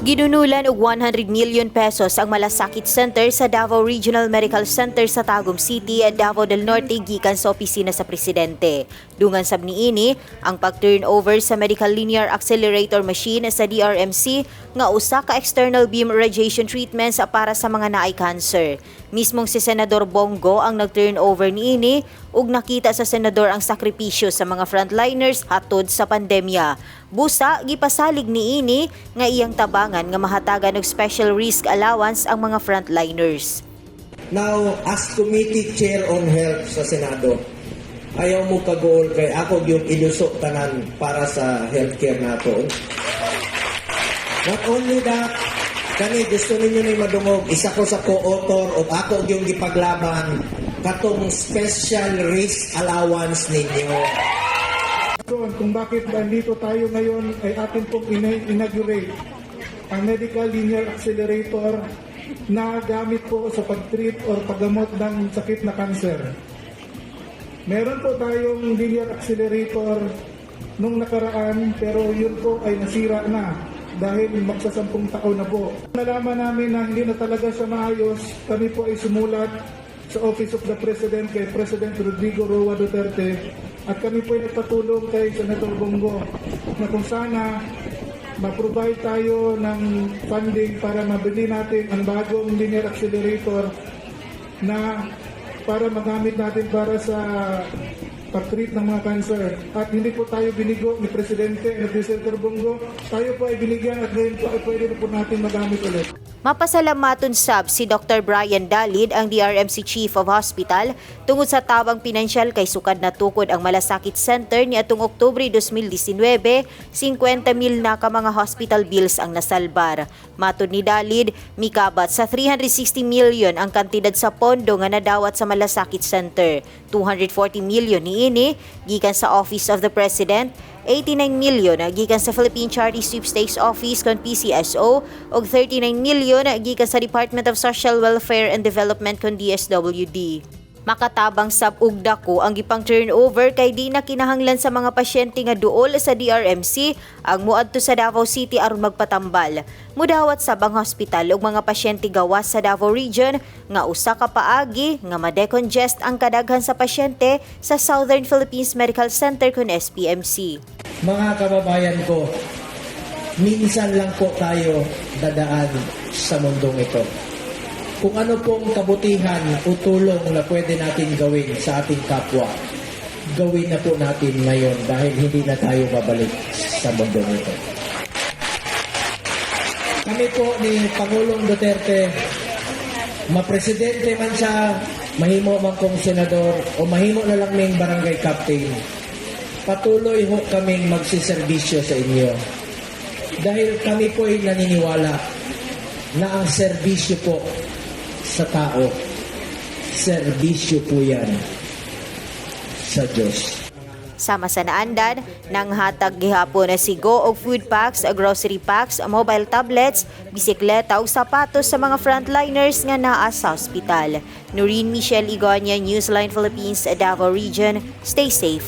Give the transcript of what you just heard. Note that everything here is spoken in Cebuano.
Ginunulan og ₱100 million ang Malasakit Center sa Davao Regional Medical Center sa Tagum City at Davao del Norte gikan sa opisina sa presidente. Dungan sab niini ang pag-turnover sa Medical Linear Accelerator Machine sa DRMC nga usa ka external beam radiation treatments para sa mga naay cancer. Mismong si Senador Bong Go ang nag-turnover niini ug nakita sa senador ang sakripisyo sa mga frontliners hatod sa pandemya. Busa gipasalig niini nga iyang tabangan nga mahatagan og special risk allowance ang mga frontliners. Now, as Committee Chair on Health sa Senado, ayaw mo kaguol kay ako yung iluso tanan para sa healthcare nato. Not only that, kani gusto ninyo ni madungog, isa ko sa co-author o ako yung gipaglaban katong special risk allowance ninyo. Rason kung bakit nandito tayo ngayon ay atin pong inaugurate ang Medical Linear Accelerator na gamit po sa pag-treat or paggamot ng sakit na cancer. Meron po tayong linear accelerator nung nakaraan, pero yun po ay nasira na dahil magsasampung taon na po. Nalaman namin na hindi na talaga siya maayos, kami po ay sumulat sa Office of the President kay President Rodrigo Roa Duterte at kami po ay nagpatulong kay Senator Bong Go na kung sana ma-provide tayo ng funding para mabili natin ang bagong linear accelerator na para magamit natin para sa pag-treat ng mga cancer. At hindi po tayo binigo ni Presidente at ni Senator Bong Go. Tayo po ay binigyan at ngayon po ay pwede na po natin magamit ulit. Mapasalamaton sab si Dr. Brian Dalid, ang DRMC Chief of Hospital, tungod sa tabang pinansyal kay sukad natukod ang Malasakit Center ni atong Oktubre 2019, 50 mil na ka mga hospital bills ang nasalbar. Matod ni Dalid, mikabat sa 360 million ang kantidad sa pondo nga nadawat sa Malasakit Center. 240 million niini gikan sa Office of the President, 89 million gikan sa Philippine Charity Sweepstakes Office kon PCSO ug 39 million gikan sa Department of Social Welfare and Development kon DSWD. Makatabang sab og dako ang gipang turnover kay di na kinahanglan sa mga pasyente nga duol sa DRMC ang muadto sa Davao City aron magpatambal. Mudawat sab ang hospital og mga pasyente gawas sa Davao Region nga usa ka paagi nga ma-decongest ang kadaghan sa pasyente sa Southern Philippines Medical Center kon SPMC. Mga kababayan ko, minsan lang po tayo dadaan sa mundong ito. Kung ano pong kabutihan o tulong na pwede natin gawin sa ating kapwa, gawin na po natin ngayon dahil hindi na tayo babalik sa mundong ito. Kami po ni Pangulong Duterte, mapresidente man siya, mahimo man kong senador, o mahimo na lang ming barangay captain, patuloy ho kaming magsiservisyo sa inyo. Dahil kami po ay naniniwala na ang serbisyo po sa tao, serbisyo po yan sa Diyos. Sama sa naandan, nanghatag gihapon na si Go og food packs, grocery packs, mobile tablets, bisikleta ug sapatos sa mga frontliners nga naa sa ospital. Noreen Michelle Igonia, Newsline Philippines, Davao Region. Stay safe.